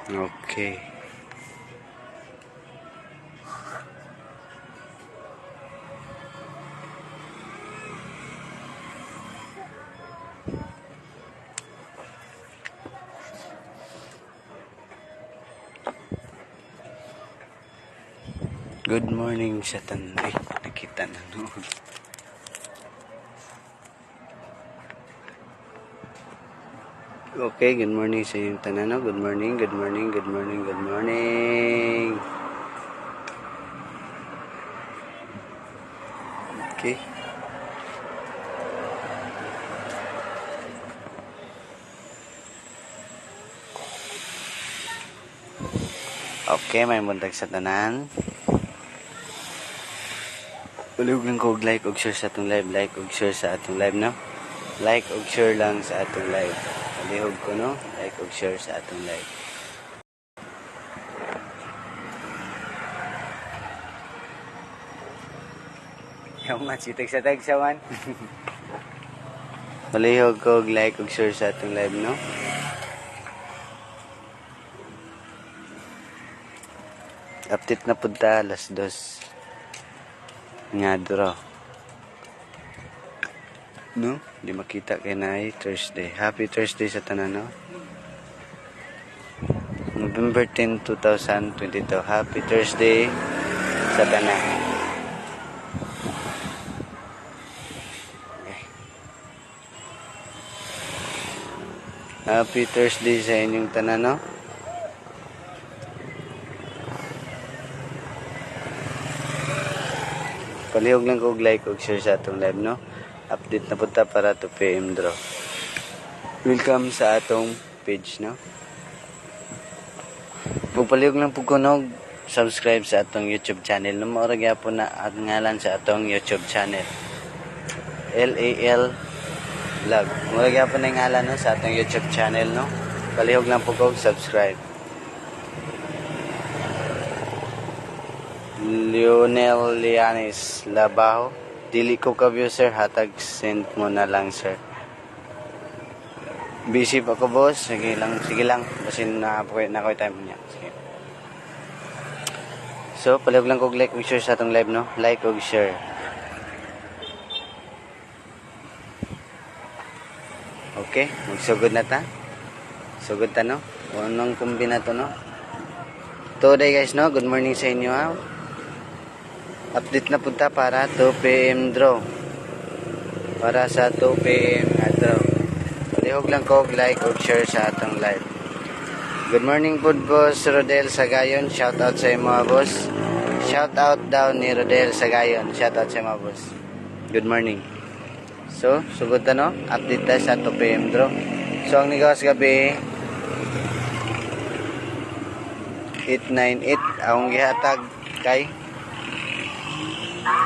Okay. Good morning sa tanan. Ay, nakita na noon. Okay, good morning sa inyong tanan, no? Good morning, good morning, good morning, good morning. Okay. Okay, may buntag sa tanan. Ulog lang ko og like og share sa atong live, like og share sa atong live, no? Like og share lang sa atong live. Palihog ko, no? Like og share sa atong live. Yung nga, sitag sa tag sa man. Palihog ko og like og share sa atong live, no? Update na pud ta alas 2 nga draw. No? Di makita kay naay Thursday. Happy Thursday sa tanan, no? November 10, 2022. Happy Thursday sa tanan. Okay. Happy Thursday sa inyong tanan, no? Palihog lang ko og like og share sa atong live, no? Update na pud ta para 2 PM draw. Welcome sa atong page, no? Ug palihog lang pud ko og subscribe sa atong YouTube channel, no? Mao ra gyapon na ang ngalan sa atong YouTube channel. LAL Vlog. Mao ra gyapon na ngalan, no, sa atong YouTube channel, no? Palihog lang pud ko og subscribe. Lionel Lianes Labaho. Dili ko ka view, sir, hatag send mo na lang, sir. Busy pa ko, boss. Sige lang, sige lang. Basin na po na ko time niya. Sige. So, palihog lang kog like ug share sa atong live, no? Like ug share. Okay, magsugod na ta. Sugod ta, no? Unang kumbi na to, no? Today, guys, no? Good morning sa inyo, ha? Update na punta para 2 PM draw. Para sa 2 PM nga draw. Palihog lang ko og like ug share sa atong live. Good morning po, Boss Rodel Sagayon. Shout out sa imo, boss. Shout out daw ni Rodel Sagayon. Shout out sa imo, boss. Good morning. So, sugod ta, no? Update ta sa 2 PM draw. So, ang nigawas gabi 898, akong gihatag kay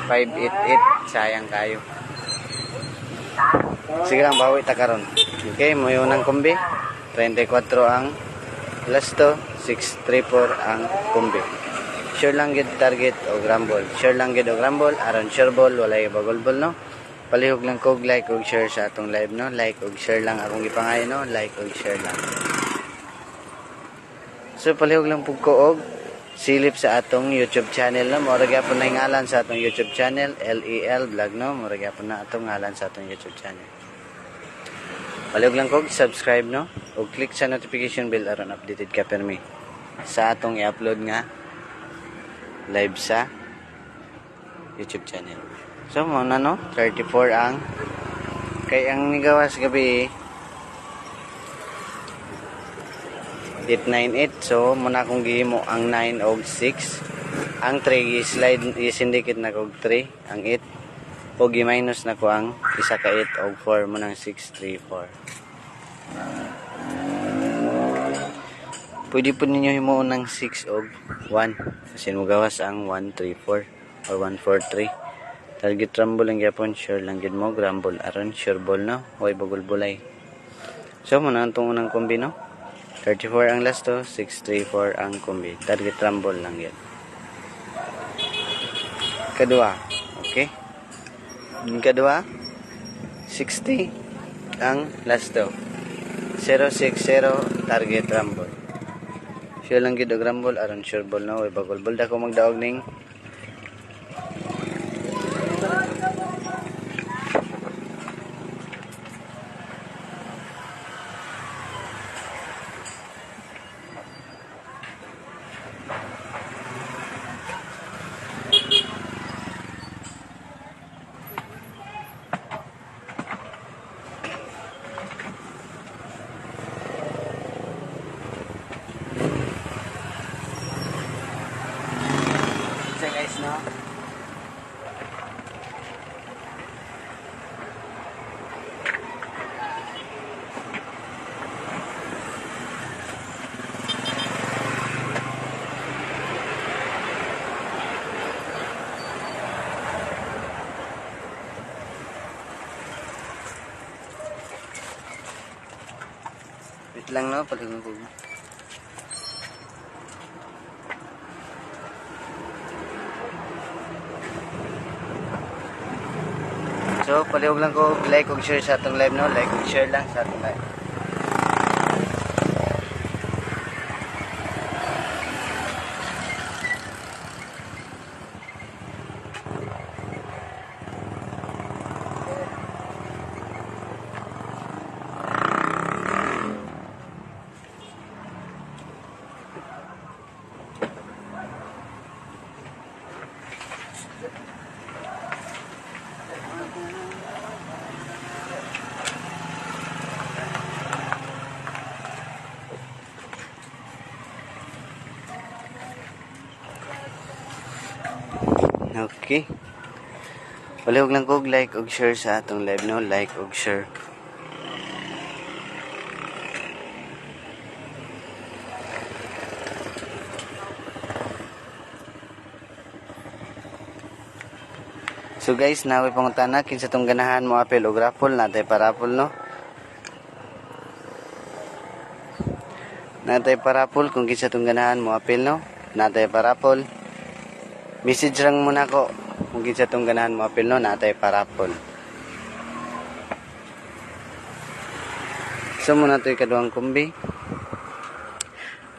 588. Sayang kayo. Sige lang, bawi ta karon. Okay, mo yun ang kombi. 34 ang last to, 634 ang kombi. Sure lang gid target og rumble. Sure lang gid og rumble aron sure ball, walay bagol ball, no? Palihog lang kog like og share sa atong live, no? Like og share lang akong gipangayo, no? Like og share lang. So palihog lang pug ko og silip sa atong YouTube channel, no? Mao ra gyapon na ngalan sa atong YouTube channel, LEL Vlog, no? Mao ra gyapon na atong ngalan sa atong YouTube channel. Palihog lang kog subscribe, no? Ug click sa notification bell aron updated ka permi sa atong i-upload nga live sa YouTube channel. So mo na, no? 34 ang kay ang nigawas gabi 898. So muna akong gihimo ang 9 og 6, ang 3 gi-slide, i-syndicate na og 3 ang 8 og i-minus na ko ang isa ka 8 og 4 mo nang 634. Pwede po ninyo himuon ng 6 og 1 kasi mo gawas ang 134 or 143. Target rumble lang gyapon, sure lang gid mo rumble aron sure ball, no? Way bagol bulay. So mo na ang unang kombi, no? 34 ang last to, 634 ang kombi. Target rumble lang yan. Kadua. Okay. Yung kadua, 60 ang last to. 060 target rumble. Sure lang gid og rumble aron sure ball, no? Way bagol ball dako magdaog ning. So guys, no? Wait lang, no, paligon ko. So, palihog lang ko like ug share sa atong live, no? Like ug share lang sa atong live. Okay. Palihog lang ko like ug share sa atong live, no? Like ug share. So guys, nawi pangutana kinsa tong ganahan mo apel og raffle, natay pa-raffle, no? Natay pa-raffle kung kinsa tong ganahan mo apel, no? Natay pa-raffle. Message lang muna ko kung kinsa tong ganahan mo apel, no? Natay pa-raffle. So muna to'y kaduhang kumbi.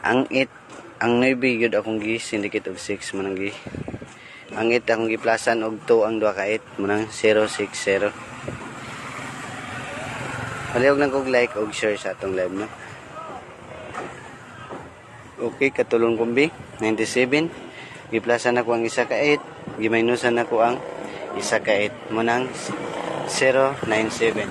Ang 8, ang 9 yun akong gi syndicate of 6 mo nang gi. Ang 8 akong giplasan og 2 ang duha ka 8 mo nang 060. Palihog lang kog like og share sa atong live, no. Okay, katulong kumbi 97. Giplasan nako ang isa ka 8, giminusan nako ang isa ka 8 mo nang 097.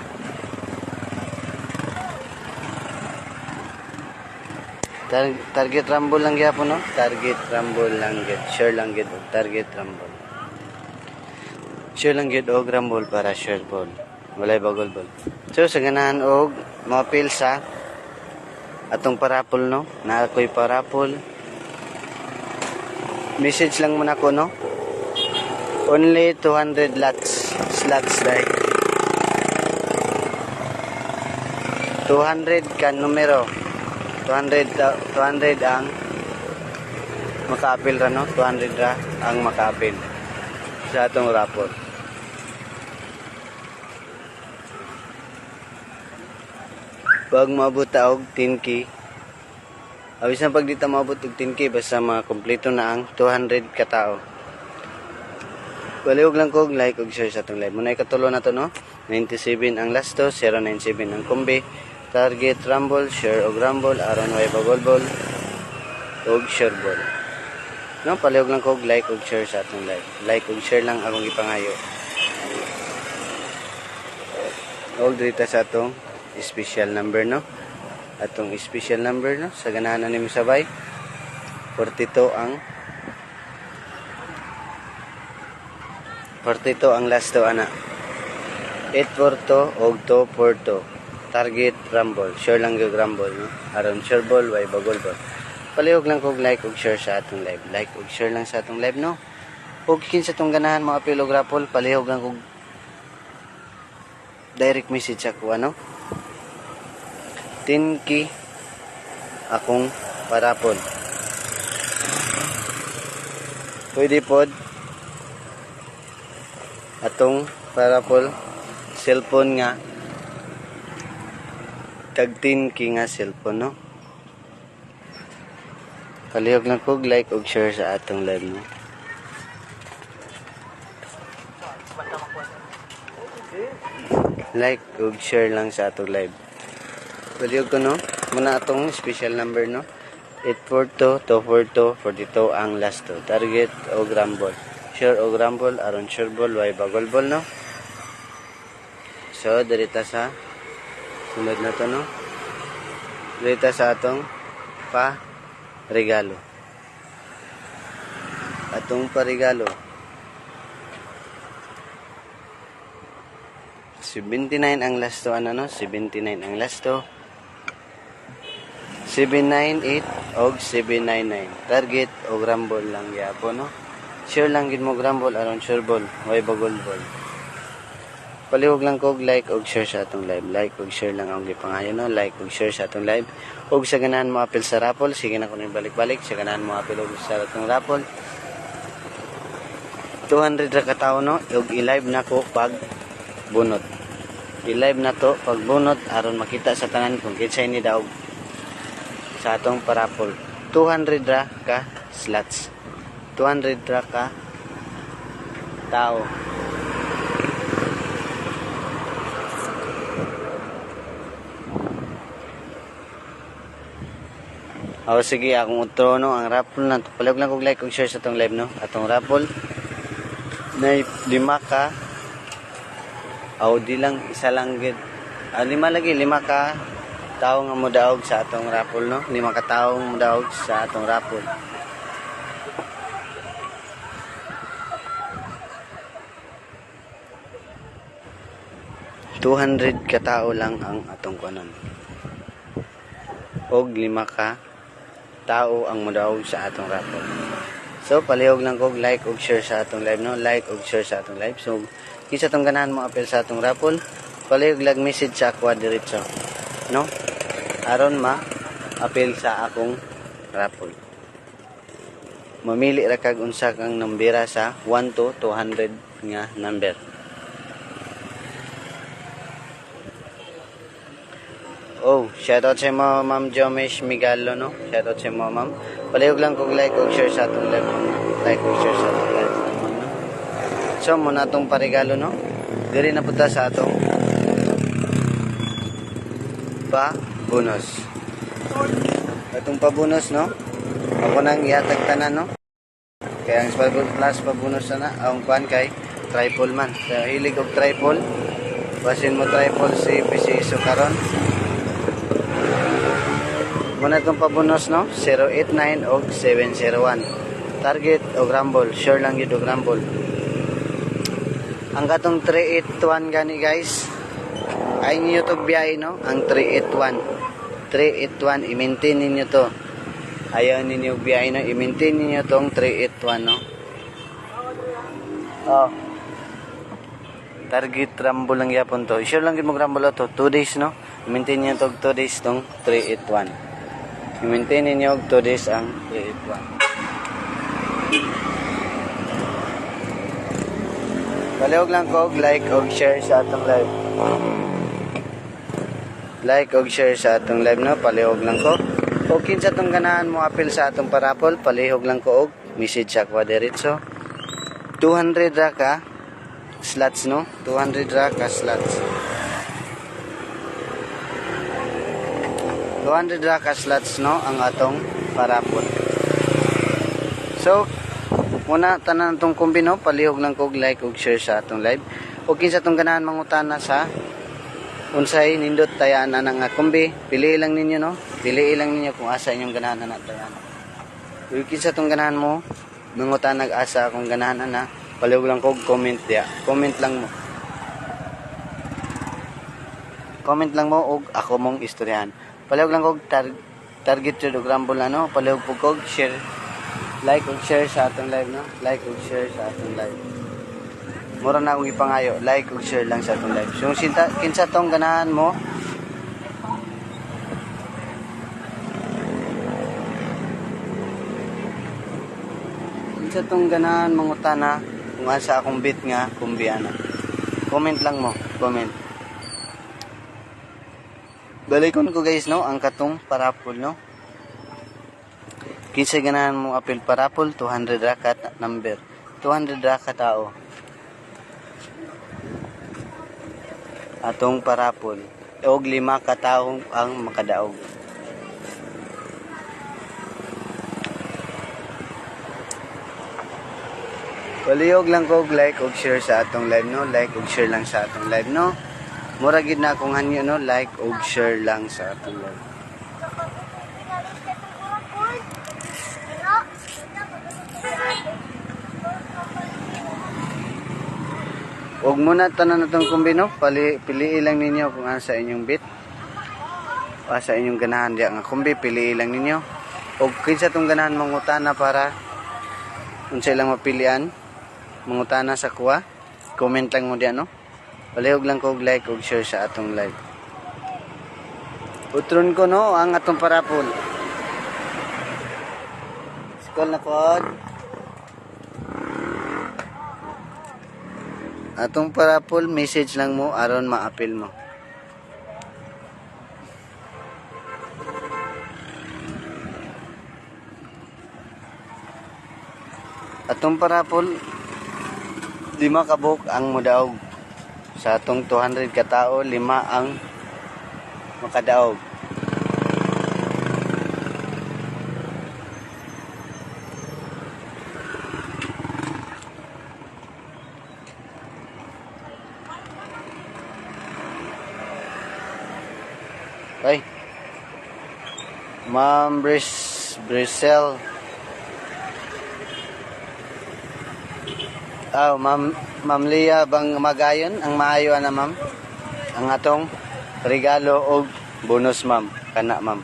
Target rumble lang gyapon, no? Target rumble lang gyud. Sure lang gyud og target rumble. Sure lang gyud og rumble para sure ball. Walay bagol ball. So sa ganahan og moapil sa atong pa-raffle, no? Naa ko'y pa-raffle. Message lang muna ko, no? Only 200 lots slots dai. 200 ka numero. 200 200 ang makaapil ra, no? 200 ra ang makaapil sa atong raffle. Pag maabot ta og 10K, awis na pag di ta maabot og 10K, basta makompleto na ang 200 katao. Palihog lang kog like ug share sa atong live. Muna ikatulo na to, no? 97 ang last to, 097 ang kumbi. Target rumble, share og rumble, aron way bagol ball og sure ball. No, palihog lang kog like ug share sa atong live. Like ug share lang akong gipangayo. Og dito sa atong special number, no? Atong special number, no? Sa ganahan na nimo sabay. 42 ang last to ana. 842 og 242. Target rumble. Sure lang yung rumble, no? Aron sure ball, way bagol ball. Palihog lang kog like ug share sa atong live. Like ug share lang sa atong live, no? Ug kinsa tong ganahan mo apil og raffle, palihog lang kog direct message ako, ano? 10K akong pa-raffle. Pwede pod atong pa-raffle cellphone nga tag 10K nga cellphone, no? Palihog lang kog like og share sa atong live, no. Like ug share lang sa atong live. Palihog ko, no. Muna atong special number, no. 842 242 42 ang last to. Target og rumble. Sure og rumble aron sure ball way bagol ball, no. So dirita sa sunod na to, no. Dirita sa atong pa regalo. Atong paregalo. 79 ang last to, ano, no? 79 ang last to. 798 og 799. Target og rumble lang gyapon, no? Sure lang gid mo rumble aron sure ball, way bagol ball. Palihog lang kog like og share sa atong live. Like og share lang ang gipangayo, no. Like og share sa atong live. Og sa ganahan mo apil sa raffle, sige na ko balik-balik sa ganahan mo apil og sa atong raffle. 200 ra ka tawo, no, ug i-live na ko pag bunot. I-live na to pag bunot aron makita sa tanan kung kinsay ni daog sa atong pa-raffle. 200 ra ka slots. 200 ra ka tao. Oh, sige, akong utro, no, ang raffle na. Palihog lang kog like ug share sa atong live, no. Atong raffle na lima ka. Aw, di lang, isa lang gid. Ah, lima lagi, lima ka tao nga modaog sa atong raffle, no. Lima ka tao nga modaog sa atong raffle. 200 ka tao lang ang atong kuanon. Og lima ka tao ang modaog sa atong raffle. So palihog lang kog like ug share sa atong live, no. Like ug share sa atong live. So kinsa tong ganahan mo apil sa atong raffle, palihog lang message sa ako diretso, no? Aron ma apil sa akong raffle. Mamili ra kag unsa kang nambera sa 1 to 200 nga number. Oh, shoutout sa mo, Ma'am Jomesh Migalo, no? Shoutout sa mo, Ma'am. Palihog lang kog like ug share sa atong live, ma'am, no? Like ug share sa atong live, ma'am, no? So, muna atong paregalo, no? Diri na punta sa atong pa bonus. Atong pa bonus, no? Ako nang ihatag tanan, no? Kaya ang last pa bonus na ang kuan kay triple man. So, hilig og triple. Basin mo triple si PCSO karon. Muna itong pabonus, no? 089 og 701. Target og rumble. Sure lang yun og rumble. Ang katong 381 gani, guys. Ay ninyo to biyahe, no? Ang 381. 381 i-maintain ninyo to. Ayaw ninyo biyahe, no? I-maintain ninyo tong 381, no? Oh. Target rumble lang yapon to. Sure lang gid mo rumble to. 2 days, no? I-maintain niyo to 2 days tong 381. I-maintain ninyo og 2 days ang 381. Palihog lang ko og like og share sa atong live. Like og share sa atong live, no. Palihog lang ko. O kinsa tong ganahan mo apil sa atong pa-raffle, palihog lang ko og message sa ako diretso. 200 ra ka slots, no? 200 ra ka slots. 200 ra ka slots, no, ang atong pa-raffle. So, muna tanan tong kombi, no, palihog lang kog like ug share sa atong live. O kinsa tong ganahan mangutana sa unsay nindot tayaan na nga kombi, pili lang ninyo, no. Pili lang ninyo kung asa inyong ganahan na tayaan. Ug kinsa tong ganahan mo mangutana asa akong ganahan ana, palihog lang kog comment diya. Comment lang mo. Comment lang mo og ako mong istoryahan. Palihog lang kog target jud og rumble na, no. Palihog pug kog share, like ug share sa atong live, no. Like ug share sa atong live. Mura na akong ipangayo, like ug share lang sa atong live. So sinta, kinsa tong ganahan mo kinsa tong ganahan mangutana kung asa akong bit nga kumbi ana. Comment lang mo, comment. Balikon ko, guys, no, ang katong pa-raffle, no. Kinsa ganahan mo apil pa-raffle, 200 ra ka number. 200 ra ka tao. Atong pa-raffle. Og lima ka tawo ang makadaog. Palihog lang ko og like og share sa atong live, no. Like og share lang sa atong live, no. Mura gid na akong hanyo, no. Like og share lang sa atong live. Og muna tanan atong kombi, no. Pili lang ninyo kung asa inyong bet. O asa inyong ganahan diya nga kombi, pili lang ninyo. Og kinsa tong ganahan mangutana para unsa ilang mapilian, mangutana sa kuha, comment lang mo diya, no. Palihog lang ko og like og share sa atong live. Utron ko, no, ang atong pa-raffle. School na pod. Atong pa-raffle, message lang mo aron maapil mo. Atong pa-raffle, lima kabuok ang mudaog. Sa atong 200 ka tao, lima ang makadaog. Ay. Ma'am Brisel. Oh, Ma'am Leah bang magayon ang maayo ana, ma'am. Ang atong regalo og bonus, ma'am, kana, ma'am.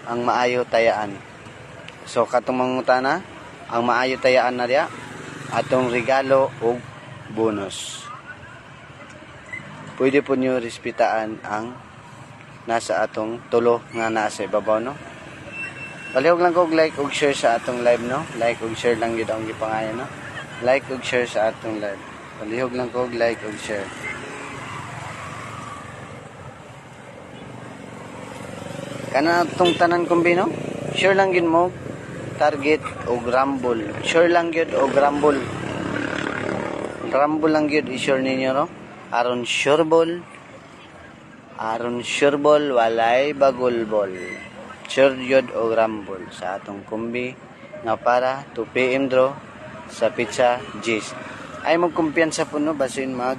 Ang maayo tayaan. So katong mangutana, ang maayo tayaan na diya atong regalo og bonus. Pwede po niyo respetaan ang nasa atong tulo nga nasa ibabaw, no. Palihog lang kog like og share sa atong live, no. Like og share lang gid ang gipangayo, no. Like og share sa atong live. Palihog lang kog like og share. Kana atong tanan kombi, no. Sure lang gid mo target og rumble. Sure lang gyud og rumble. Rumble lang gyud i-sure ninyo, no. Aron sure ball. Aron sure ball, walay bagulbol. Sure gyud og rumble sa atong kombi nga para 2 PM draw sa Pizza G's. Ay magkumpiyansa po, no, basin mag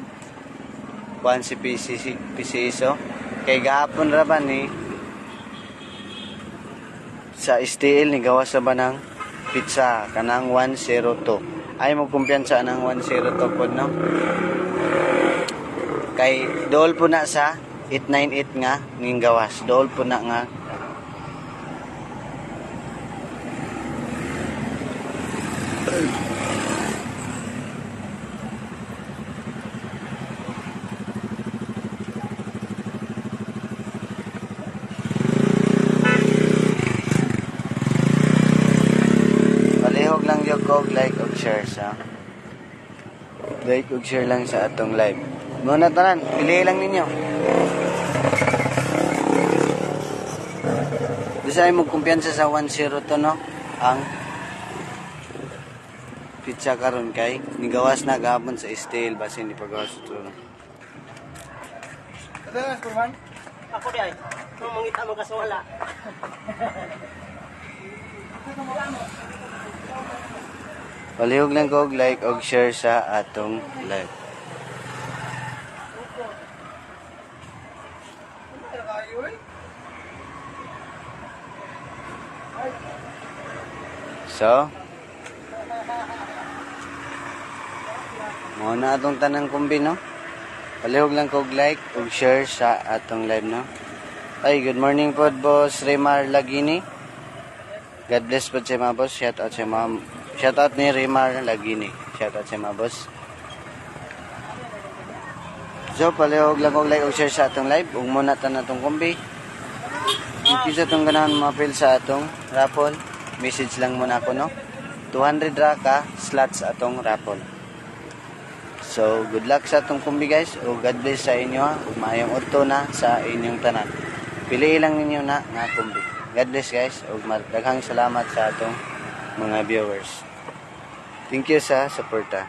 kuan si PCC PCSO kay gahapon ra ba ni sa STL ni gawas sa ba ng pizza kanang 102. Ay magkumpiyansa ng 102 pod, no, kay dool po na sa 898 nga ning gawas, dool po na nga. Palihog lang yung kog like og share sa like og share lang sa atong live. Muna tanan, pili lang ninyo. Bisa ay magkumpiyansa sa 102, no, ang pizza karon kay nigawas na gahapon sa STL, basin di pagawas ito, no? Ako di ay. Kung mangita mo kaswala. Palihog lang kog like og share sa atong live. So, mao na atong tanang kombi, no? Palihog lang kog like ug share sa atong live, no? Ay, good morning po, Boss Remar Lagini. God bless po sa mga boss. Shout out sa mga. Shout out ni Remar Lagini. Shout out sa mga boss. So, palihog lang kog like ug share sa atong live. Ug muna ta na atong kombi. Thank you sa atong ganahan mapil sa atong raffle. Message lang muna ako, no? 200 ra ka slots atong raffle. So, good luck sa atong kombi, guys. O God bless sa inyo, ha. Ug maayong udto na sa inyong tanan. Pili lang ninyo na nga kombi. God bless, guys, ug daghang salamat sa atong mga viewers. Thank you sa suporta.